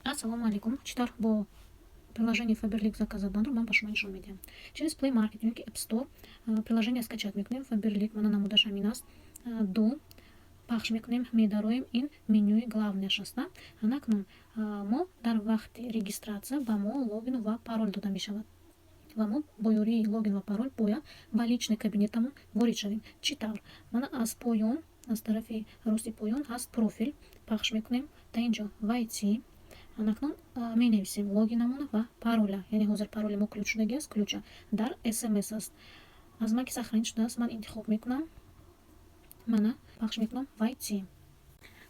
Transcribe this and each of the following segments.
Ассалому алайкум. Чӣ тавр бо приложение Faberlic заказ заданро ман ба шумо нишон медиҳам. Через Play Market ё ки App Store приложение скачать мекунем. Faberlic, мана, намудаш ҳамин аст. Ду пахш мекунем, медароем, ин менюи главный аш аст. Анакнун мо дар вақти регистрация ба мо логин ва парол дода мешавад ва мо бо ёрии логин ва парол бояд ба личный кабинетамон ворид шавем. Чӣ тавр? Мана, аз поён, аз тарафи рости поён ҳаст «Профиль», пахш мекунем, дар ин ҷо «Войти». Анакнун менависем логинамона ва пароля, яъне ҳозир пароли мо ключ шудагӣ аст, ключа дар СМС аст. Аз ман ки сохранить шудааст, ман интихоб мекунам, мана, пахш мекунам «Войти».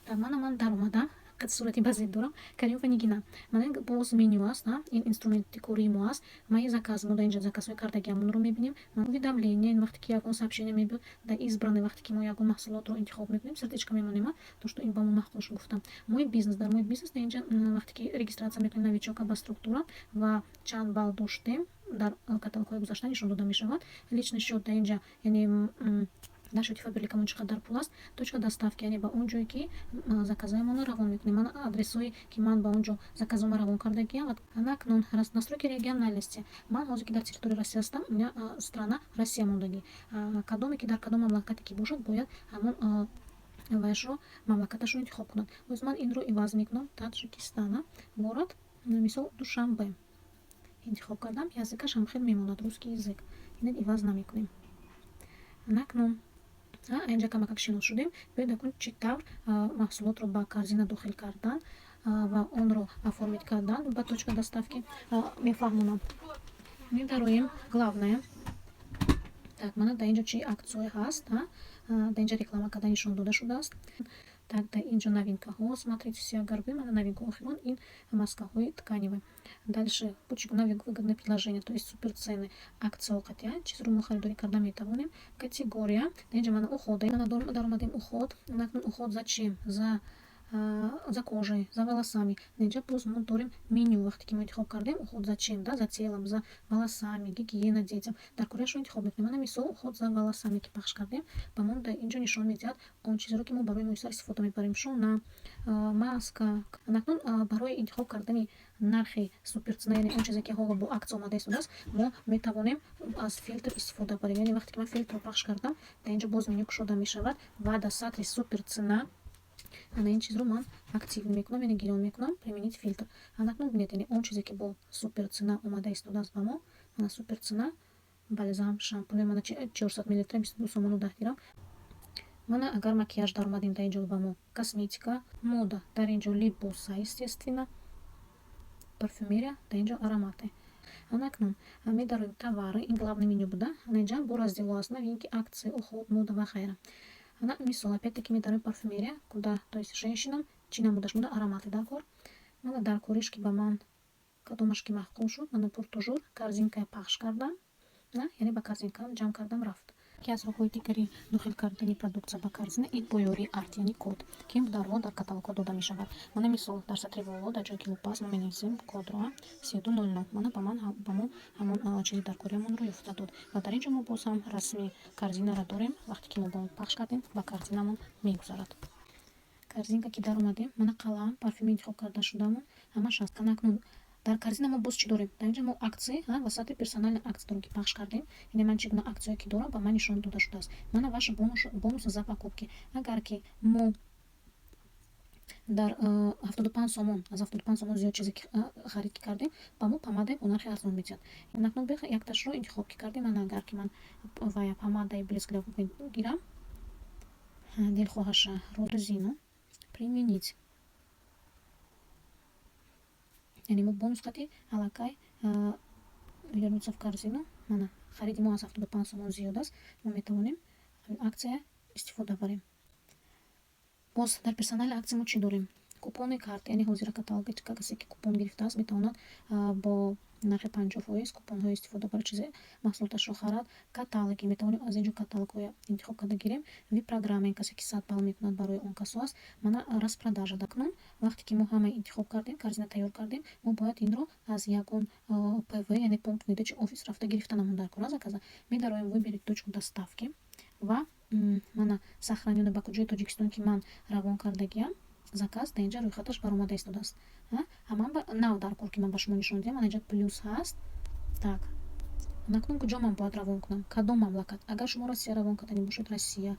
Так, мана, ман даромадам, сурати базед дорам, Каримова Нигина. Мана, боз меню аст, ин инструменти кории мо аст. Мои заказы, мо дар инҷа заказҳои кардагиамонро мебинем. Уведомление, вақте ки ягон сообщение мебиёд. Дар избранный, вақте ки мо ягон маҳсулотро интихоб мекунем, сердечко мемонем, то что ин ба мо маъқул шуд, гуфтам. Мой бизнес, дар «Мой бизнес» дар инҷа вақте ки регистрация мекунем новичок а ба структура ва чанд балл доштем, дар каталогҳои гузашта нишон дода мешавад. Личный счет, дар инҷа, яъне дар счёти Фаберликамон чӣ қадар пул аст. Точка доставки, яъне ба он ҷое ки заказҳоямонро равон мекунем. Ман адресҳое ки ман ба он ҷо заказҳома равон кардагиам. Анакнун настройки региональности. Ман ҳозир ки дар территорияи Россия ҳастам, у меня страна Россия мондагӣ. Кадоме ки дар кадом мамлакате ки бошад, бояд ҳамон вайашро, мамлакаташро интихоб кунад. Боз ман инро иваз мекунам, Таджикистана, город, мисол, Душанбе интихоб кардам. Язык аш ҳам хел мемонад, русский язык, инак иваз намекунем. Анакнун инҷа камакак шинос шудем. Биёед, акнун чӣ тавр маҳсулотро ба корзина дохил кардан ва онро оформить кардан ба точка доставки мефаҳмонам. Медароем «Главное». Так, мана, дар инҷо чӣ акция ҳаст, дар инҷа реклама карда нишон дода шудааст. Так, дар инҷо новинкаҳо, смотрите все, агар гӯем, ана, новинка охирон ин маскаҳои тканевые. Дальше чӣ гуна выгодное предложение, то есть супер цены, акция қатъиян чизро мо харидорӣ карда метавонем. Категория, дар инҷа мана уход, мана, даромадем уход. Акнун уход за чем? За кожей, за волосами. Инҷа боз мо дорем меню. Вақте ки мо интихоб кардем уход за чем, да, за телом, за волосами, гигиена, детям, дар кореяшро интихоб мекунем. Мана, мисол, уход за волосами ки пахш кардем, ба мо дар инҷо нишон медиҳад он чизеро, ки мо барои мӯи сар истифода мебарем: шона, маска. Акнун барои интихоб кардани нархи суперцена, яъне он чизе ки ҳоло бо акция омада истодааст, мо метавонем аз фильтр истифода барем. Яъне вақте ки ман фильтрро пахш кардам, дар инҷо боз меню кушода мешавад ва дар сатри «Суперцена» ана ин чизро ман актив мекунам, яъне гирён мекунам, «Применить фильтр». Анакнун бинед, яъне он чизе ки бо суперцена омада истодааст ба мо, мана, суперцена, бальзам, шампуне, мана, 400 миллилитра, 22 сомону 10 дирам. Мана, агар макияж даромадем, дар инҷо ба мо косметика, мода, дар инҷо либоса, естественно, парфюмерия, дар инҷо ароматы. Анакнун медароем «Товары», ин главный меню буда. Ана, инҷа бо разделҳо аст: новинки, акции, уход, мода ва ғайра. Ана, мисол, опять-таки медароем парфюмерия, куда, то есть женщинам чӣ намудаш буда, ароматы дар кор. Мана, дар кориш ки ба ман кадомаш ки маъқул шуд, мана, Pour toujours, корзинкая пахш кардам, яъне ба корзинкаам ҷамъ кардам, рафт. Яке аз роҳҳои дигари дохил кардани продукция ба корзина ин бо ёрии арт, яъне код, ки дарҳол дар каталогҳо дода мешавад. Мана, мисол, дар сатри боло, дар ҷое ки лупа аст, мо менависем кодро 3200. Мана, ба ман, ба мо ҳамон чизи даркориамонро ёфта дод ва дар ин ҷо мо боз ҳам расми корзинаро дорем. Вақте ки мо ба он пахш кардем, ба корзинамон мегузарад. Корзинка ки даромадем, мана, қалам, парфюми интихоб карда шудамон ҳамаш аст. Акнун дар корзина мо боз чӣ дорем? Дар инҷа мо акции ва сатри персональный акция дорем, ки пахш кардем, яъне ман чӣ гуна акцияе ки дорам, ба ман нишон дода шудааст. Мана, ваши бонус за покупки. Агар ки мо дар 75 сомон, аз 75 сомон зиёд чизе ки харид ки кардем, ба мо помадаи бо нархи арзон медиҳад. Акнун якташро интихоб ки кардем, мана, агар ки ман вая помадаи «Блеск» гирам, дилхоҳаша корзину, применить, яъне мо бонус қати аллакай, вернуться в корзину. Мана, хариди мо аз 75 сомон зиёд аст, мо метавонем акция истифода барем. Боз дар персональный акция мо чӣ дорем? Купони карт, яъне ҳозира каталоги касе ки купон гирифтааст, метавонад бо нархи 50% купонҳои истифода барад, чизе маҳсулоташро харад. Каталоги, метавонем аз инҷо каталогҳоя интихоб карда гирем. Вип программа, касе ки 100 балл мекунад, барои он касо аст. Мана, распродажа. Акнун вақте ки мо ҳама интихоб кардем, корзина тайёр кардем, мо бояд инро аз ягон ПВ, яъне пункт выдачи, офис рафта гирифта намон дар кора заказа. Медароем «Выберите точку доставки» ва мана, сохранённый, ба куҷои Тоҷикистон ки ман равон кардагиам заказ, дар инҷа рӯйхаташ баромада истодааст. Ман нав дар кор, ки ман ба шумо нишон диҳам, мана инҷа плюс ҳаст. Так, акнун куҷо ман бояд равон кунам? Кадом мамлакат? Агар шумо Россия равон кардани бошед, Россия,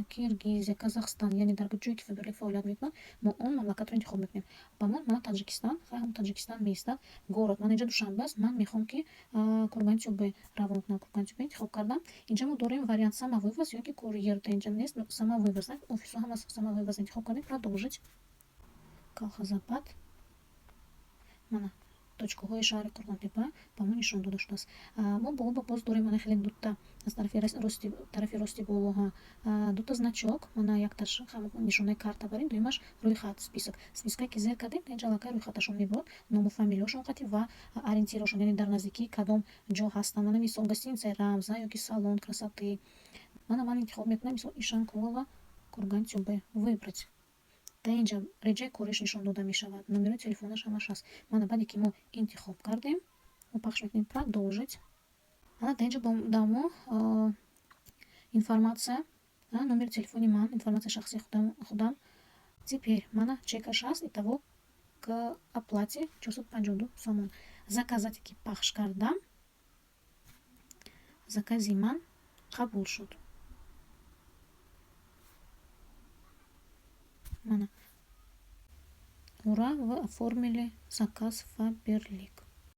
Киргизия, Казахстан, яъне дар ҷое ки Фаберлик фаъолият мекунад, мо он мамлакатро интихоб мекунем. Ба мо мана Таҷикистан, ҳам Таҷикистан меистад. Город, мана инҷа Душанбе аст, ман мехоҳам, ки Кургантюбе равон кунам. Кургантюбе интихоб кардам. Инҷа мо дорем вариант самовывоз ё ки курьер. Инҷа нест самовывоз, офисҳо ҳама самовывоз. Интихоб кардем, продолжить. Колхозобод, мана точкаҳои шаҳри Қурғонтеппа ба мо нишон дода шудааст. Мо боло боз дорем мана хеле дута аз тарафи рости боло дута значок. Мана якташ нишонаи карта барин, дуюмаш рӯйхат, список. Спискае ки зер кардем, инҷа аллакай рӯйхаташон мебурад, ному фамилияшон қатӣ ва ориентирошон, яъне дар наздикии кадом ҷо ҳастанд. Мана мисол, гостиницаи Рамза ё ки салон красоты. Мана ман интихоб мекунам, мисол, Ишанкулова, Кургантюбе, выбрать. Дар инҷа реҷаи кориш нишон дода мешавад, номерои телефонаш ҳамаш ҳаст. Мана, баъде ки мо интихоб кардем, мо пахш мекунем продолжить. Ана, дар инҷа ба мо информация, номери телефони ман, информатсияи шахсии худам. Теперь мана чекаш ҳаст. Итого к оплате 452 сомон. Заказать ки пахш кардам, закази ман қабул шуд. Мана, ура, вы оформили заказ Фаберлик.